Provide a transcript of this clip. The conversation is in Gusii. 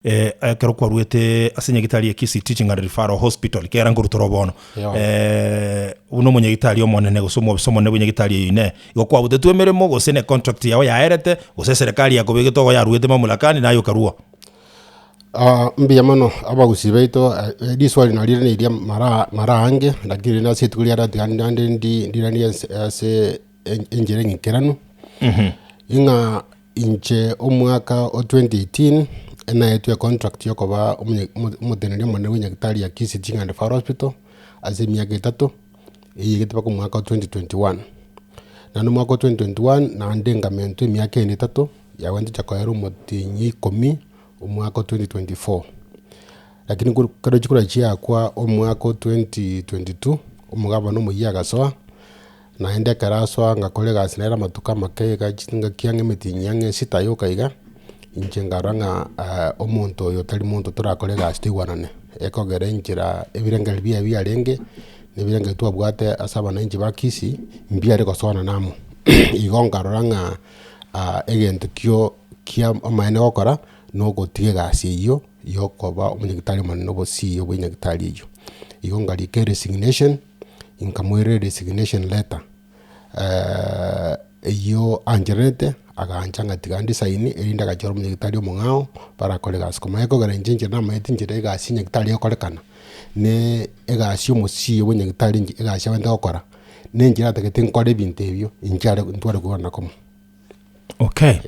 Ekero kwaruete ase nyagitari ya Kisii Teaching and Referral Hospital, kera nkorutore obono, buna omonyagitari omonene gose omobisa omonene bwe nyagitari eyio inee, igo kwabutetwe emeremo gose ne contract yao yaerete, gose eserekari yakobegete ogo yaruete mamulakani naye okarua? Mbuya mono abagusii baito, riswali narire riria mara mara ange, lakini rende ase rituko riarero tiga naende ndi ndiranie ase ase enchera eng'ikeranu, ng'a Inche omwaka o 2018 naetwe econtract yokoba omoteneneri omonene bwe nyagetari ya Kisii Teaching and Referral Hospital ase emiaka etato, eyio egete mpaka omwaka o 2021. Naende omwaka o 2021 naende nkamentwa emiaka ende etato, yagwente gocha koera omotienyi ikomi omwaka o 2024. Lakini ekero chikura chiakwa omwaka o 2022, omogabana omoyia agasoa. Naende ekero asoa ngakora egasi nere amatuko amake iga chingaki ang'e emetienyi ang'e sita yoka iga, inche nkarora ng'a omonto oyo tari monto torakore egasi toigwanane, ekogera enchera ebirengererio biaye biarenge, na ebirengererio twabwate ase abananchi ba Kisii, mbiare gosoanana amo. Igo nkarora ng'a egento kio kia amaene gokora, na ogotiga egasi eyio ya okoba omonyagitari omonene obosio bwa enyagitari eyio. Igo nkarika eresignation. Nkamoirera resignation letter, eyio anchererete, agancha ng'a tiga ndesign erinde agachora omonyagitari omong'ao barakore egasi. Komanya ekogera inche inche namanyete inchera egasi ya nyagitari egokorekana, ne egasi ya omosio bwa nyagitari inche egasi abwenerete gokora, na enchera atagete nkore ebinto ebio, inche are ntware kobana komo. Okay.